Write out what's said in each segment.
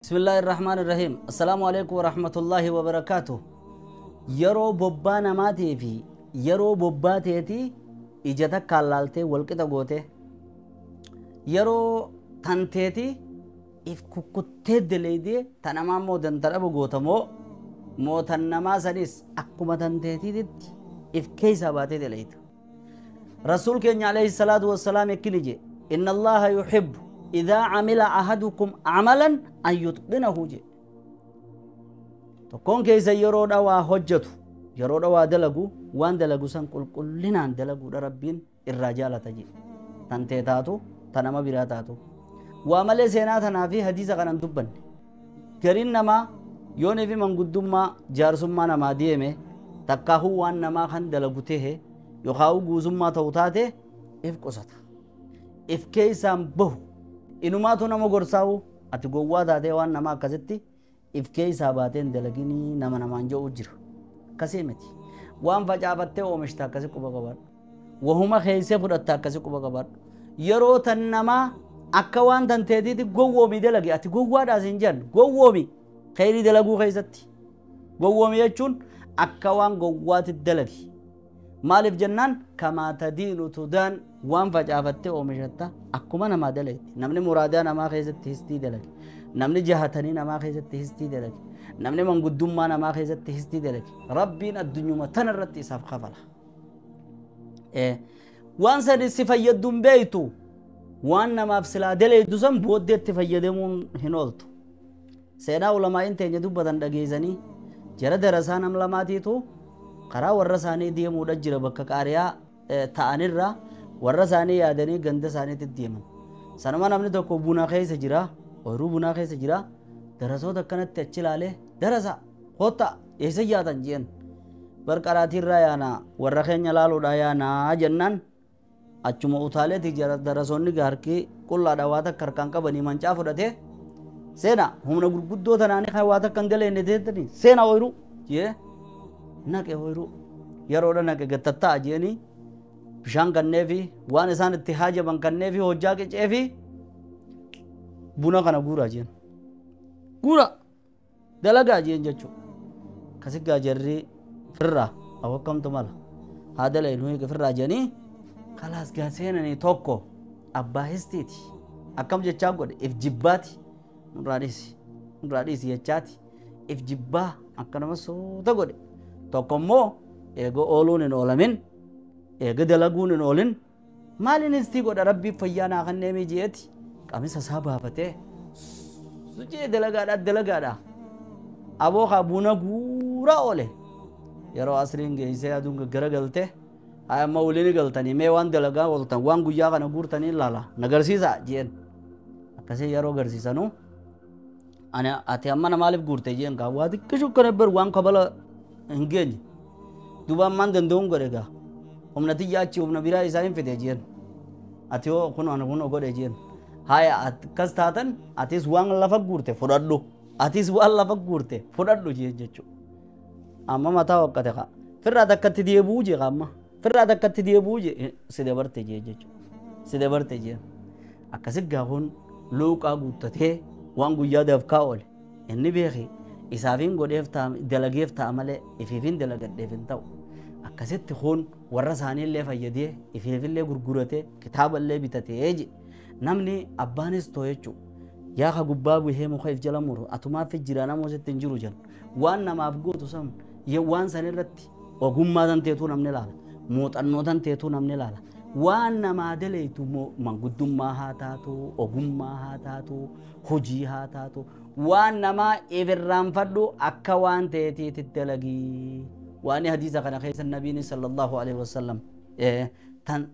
بسم الله الرحمن الرحيم. السلام عليكم ورحمة الله وبركاته. يرو بوبا نماتي في يرو بوبا تيتي إجتا كالالتي والكتا غوتي يرو تنتيتي إف كوكوتي دليدي تنما مو دنتربو غوتمو مو تنما سنيس أكما تنتيتي دي إف كيسا باتي دليد. رسول كين عليه الصلاة والسلام كنجي إن الله يحب إذا عمل أحدكم عملا أن يتقنه جي. تكون كيسا يرو دوا حجته يرو دوا دلقو وان دلقو سن قل كلنا دلقو ربين الرجالة تجي تنتي تاتو تنما برا تاتو وعمل سينا تنا في حديثة كان دبن كرين نما يوني في من قدوم ما جارسم ما نما ديمه تكاهو وان نما خن دلقو ته يخاو جوزم ما توتاته إف قصته إف كيسام به إنما تو نما غرساو أتقوى تاته وان نما كزتي إف كيسا باتين دلقيني نما نما انجو أجر كسيمتي وان فجابته ومشتا كسي كوبا كبار وهما خيسه فرتا كسي كوبا كبار يرو تنما akka waan tanteetiiti gowwoomi dalagi ati gowwaadhaa siin jedhan gowwoomi kheyrii dalaguu keessatti gowwoomi jechuun akka waan gowwaatti dalagi maaliif jennaan kamaa tadiinu tudaan waan facaafattee oomishatta akkuma namaa dalagti namni muraadaa namaa keessatti histii dalagi namni jahatanii namaa keessatti histii dalagi namni manguddummaa namaa keessatti histii dalagi rabbiin addunyuma tanarratti isaaf kafala waan sadi si fayyadduun beeytu waan namaaf silaa daleeydu san booddeetti fayyadamuun hin ooltu. Seenaa ulamaa'in teenya dubbatan dhageessanii jara darasaa nam lamaatiitu karaa warra isaanii deemuudha jira bakka qaariyaa ta'anirra warra isaanii yaadanii ganda isaaniitti deeman. Sanuma namni tokko buna keessa jira ooyiruu bunaa keessa jira darasoota akkanatti achi ilaalee darasa kottaa eessa yaatan jeen barqaraatiirraa yaanaa warra keenya laaluudhaa yaanaa jennaan achuma utaaleeti darasoonni harki qullaadha waa takka harkaan qabanii mancaa fudhatee seena humna gurguddoo tanaanii kan waa takka hin daleenne teettanii seena ooyiruu jee naqe ooyiruu yeroodha naqe gattatta'a jeeni bishaan kanneefi waan isaan itti haajaban kanneefi hojjaa qiceefi buna kana guuraa jeen guura dalagaa jeen jechuudha kasiggaa jarri firraa awwakkamtu mala haa dalaynu hiika firraa jeeni خلاص قاسينني توكو أبا هستيتي أكم جتشا قد إف جباتي نراديسي نراديسي يجاتي إف جبا أكنا مسو تقول توكو مو إيجو أولون أولمين إيجو دلاجون أولين مالي نستي قد ربي فيانا خنمي جيتي قميص سابها فتة سجى دلاجا دلاجا أبو خابونا غورا أوله يرو أسرين جيسة أدونك غرقلته amma waliin galtanii mee waan dalagaa ooltan waan guyyaa kana guurtanii ilaala na garsiisa jeen akkasii yeroo garsiisanuu ani ati amma na maaliif guurte jeen kaa waa xiqqishu kana bar waan kabala hin geenye duuba ammaan danda'uun godhe gaa humna tiyya achi humna biraa isaa hin fide jeen ati hoo kun ani kun godhe jeen haya akkas taatan atis waan lafa guurte fudhadhu atis waan lafa guurte fudhadhu jeen jechuudha amma mataa hoqqate kaa firraa takkatti deebi'uu jee amma firraa takkatti deebi'uu jee si dabarte jee jechuudha si dabarte jee akkasi gaafoon luuqaa guuttatee waan guyyaa dafkaa oole inni beeki isaafiin godheef ta'a dalageef ta'a malee ifiifin dalagadheef hin ta'u akkasitti kun warra isaaniillee fayyadee ifiifillee gurguratee kitaaballee bitatee je namni abbaanis too jechuudha yaa ka gubbaa buhee muka if jala muru atumaaf jira namoo sitti hin jiru jedhu waan namaaf gootu san waan sanirratti ogummaa tanteetuu namni ilaala. Muuxannoo tanteetuu namni ilaala. Waan namaa daleeytu manguddummaa haa taatu, ogummaa haa taatu, hojii haa taatu, waan namaa ibirraanfadhu akka waan ta'eetiitti dalagii. Waan hadiisa kana keessa nabiin sallallahu alaihi wasallam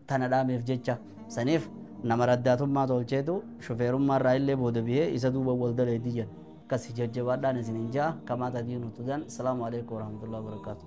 tana dhaameef jecha saniif nama raddaatummaa tolcheetu shofeerummaa irraa illee booda bihee isa duuba wal daleetii jedha. Akkasii jajjabaadhaan isin hin ja'a kamaa tadiinu tudan. Salaamu alaikum warahmatullahi wabarakaatu.